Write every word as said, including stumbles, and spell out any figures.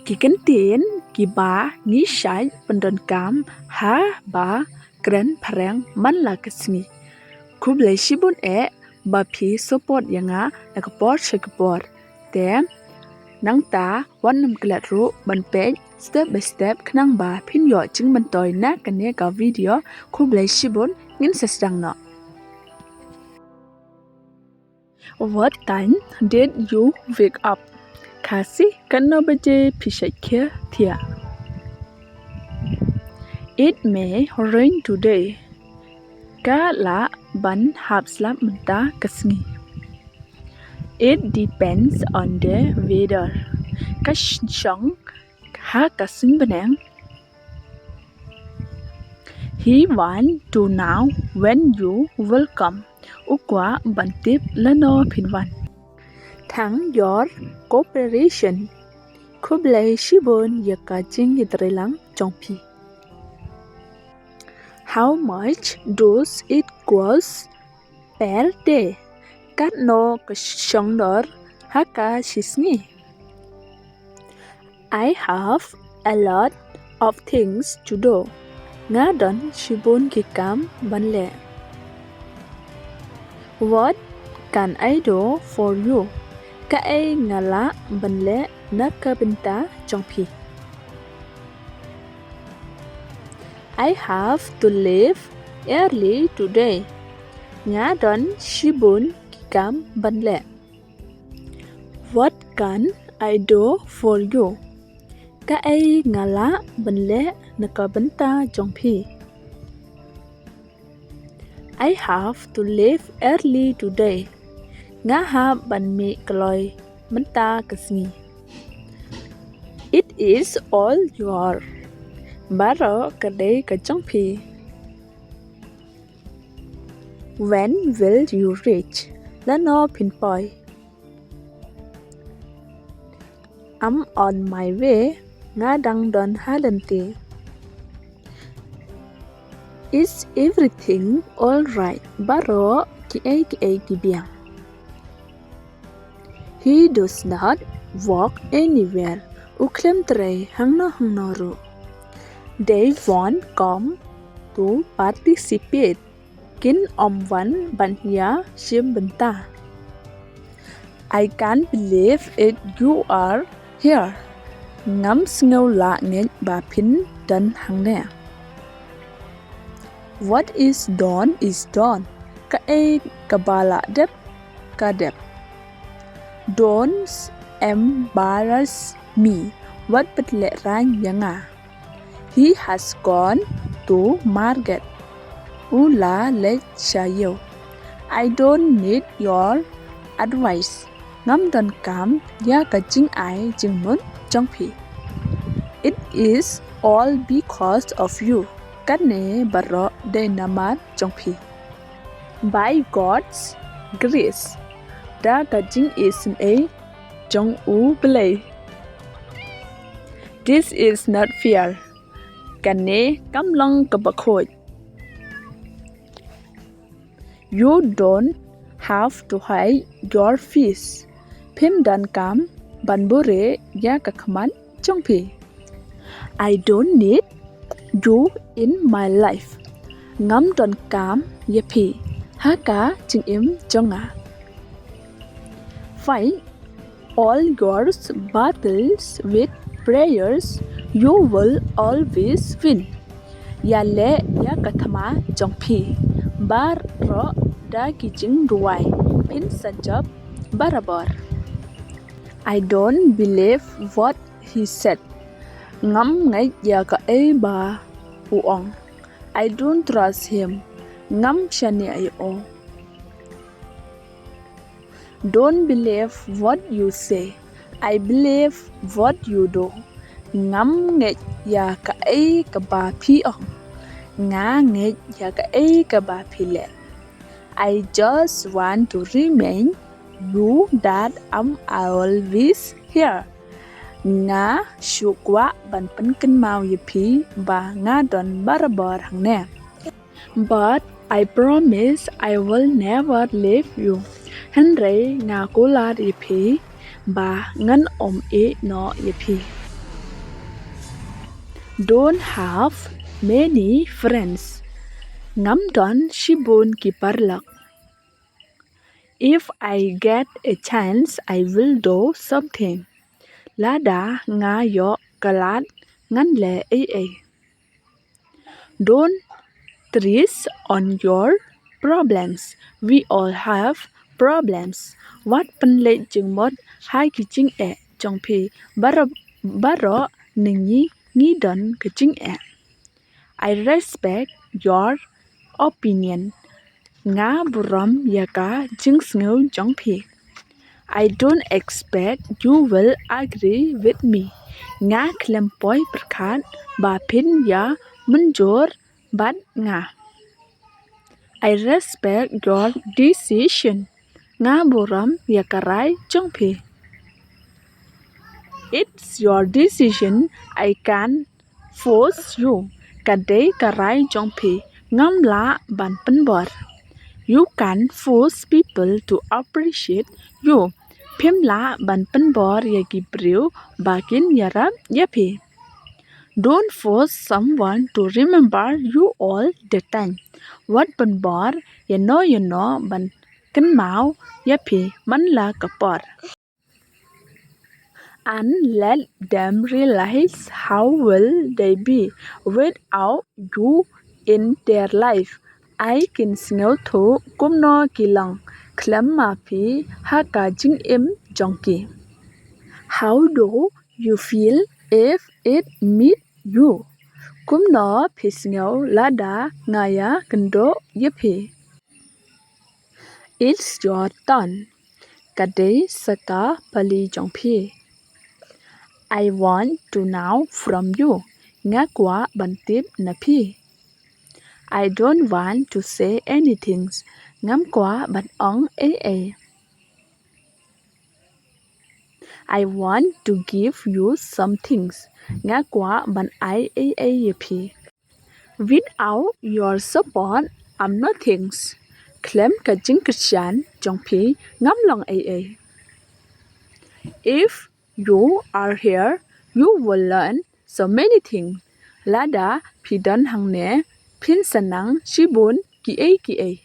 Ki kyntien kiba ngi shait pyndonkam haba kren phareng man la ka sngi. Khublei shibun eh ba phi support ïa nga na ka por sha ka por. Te nangta wat nym klet ruh ban peit step by step khnang ba phin ïoh jingmyntoi na kane ka video. Khublei shibun, ngin sa sdang noh. What time did you wake up? Khasi, katno baje phi shait khie thiah? It may rain today. Ka lah ban hap slap mynta ka sngi. It depends on the weather. Ka shong ha ka suiñ bneng. He want to know when you will come. U kwah ban tip lano phin wan. Thank your cooperation. Khublei shibun ïa ka jingïatreilang jong phi. How much does it cost per day? Katno ka shong dor ha ka shi sngi? I have a lot of things to do. Nga don shibun ki kam ban leh. What can I do for you? Kaei nga lah ban leh na ka bynta jong phi? I have to leave early today. Nga don shibun ki kam ban leh. What can I do for you? Kaei nga lah ban leh na ka bynta jong phi? I have to leave early today. Nga hap ban mih kloi mynta ka sngi. It is all your. Baroh ka dei ka jong phi. When will you reach? Lano phin poi? I'm on my way. Nga dang don ha lynti. Is everything all right? Baroh kiei kiei ki biang. He does not walk anywhere. U khlem trei hangno hangno ruh. They won't come to participate. Kin ym wan ban ïa shim bynta. I can't believe it, you are here. Ngam sngew lah ngeit ba phin don hangne. What is done is done. Kaei kaba la dep ka dep. Don't embarrass me. Wat pynlehraiñ ïa nga. He has gone to market. U la leit sha ïew. I don't need your advice. Ngam donkam ïa ka jingai jingmut jong phi. It is all because of you. Kane baroh dei namar jong phi. By God's grace. Da ka jingisynei jong U Blei. This is not fair. Kane kam long kaba khuid. You don't have to hide your face. Phim donkam ban bure ïa ka khmat jong phi. I don't need you in my life. Ngam donkam ïa phi ha ka jingim jong nga. Fight all your battles with prayers, you will always win. Ïaleh ïa ka thma jong phi baroh da ki jingduwai, phin sa jop barabor. I don't believe what he said. Ngam ngeit ïa kaei ba u ong. I don't trust him. Ngam shaniah ïa u. Don't believe what you say. I believe what you do. Ngam ngeit ïa kaei kaba phi ong. Nga ngeit ïa kaei kaba phi leh. I just want to remind you that I'm always here. Nga shu kwah ban pynkynmaw ïa phi ba nga don barabor hangne. But I promise I will never leave you. Hynrei nga kular ïa phi ba ngan ym ïehnoh ïa phi. Don't have many friends. Ngam don shibun ki paralok. If I get a chance, I will do something. Lada nga ïoh ka lad ngan leh ei ei. Don't stress on your problems. We all have problems. Wat pynleit jingmut ha ki jingeh jong phi. Baroh, baroh ngi, ngi don ka jingeh. I respect your opinion. Nga burom ïa ka jingsngew jong phi. I don't expect you will agree with me. Nga khlem poi pyrkhat ba phin ïa mynjur bad nga. I respect your decision. Nga burom ïa ka rai jong phi. It's your decision. I can't force you. Ka dei ka rai jong phi. Ngam lah ban pynbor. You can't force people to appreciate you. Phim lah ban pynbor ïa ki briew ba kin ïarap ïa phi. Don't force someone to remember you all the time. Wat pynbor ïano ïano ban kynmaw ïa phi man la ka por. And let them realize how will they be without you in their life. Ai kin sngewthuh kumno ki long khlem ma phi ha ka jingim jong ki. How do you feel if it meet you? Kumno phi sngew lada nga ïa kynduh ïa phi? It's your turn. Ka dei sa ka pali jong phi. I want to know from you. Nga kwah ban tip na phi. I don't want to say anything. Ngam kwah ban ong ei ei. I want to give you some things. Nga kwah ban ai ei ei ïa phi. Without your support, I'm nothing. Khlem ka jingkyrshan jong phi ngam long ei ei. If you are here, you will learn so many things. Lada phi don hangne, phin sa nang shibun ki ei ki ei.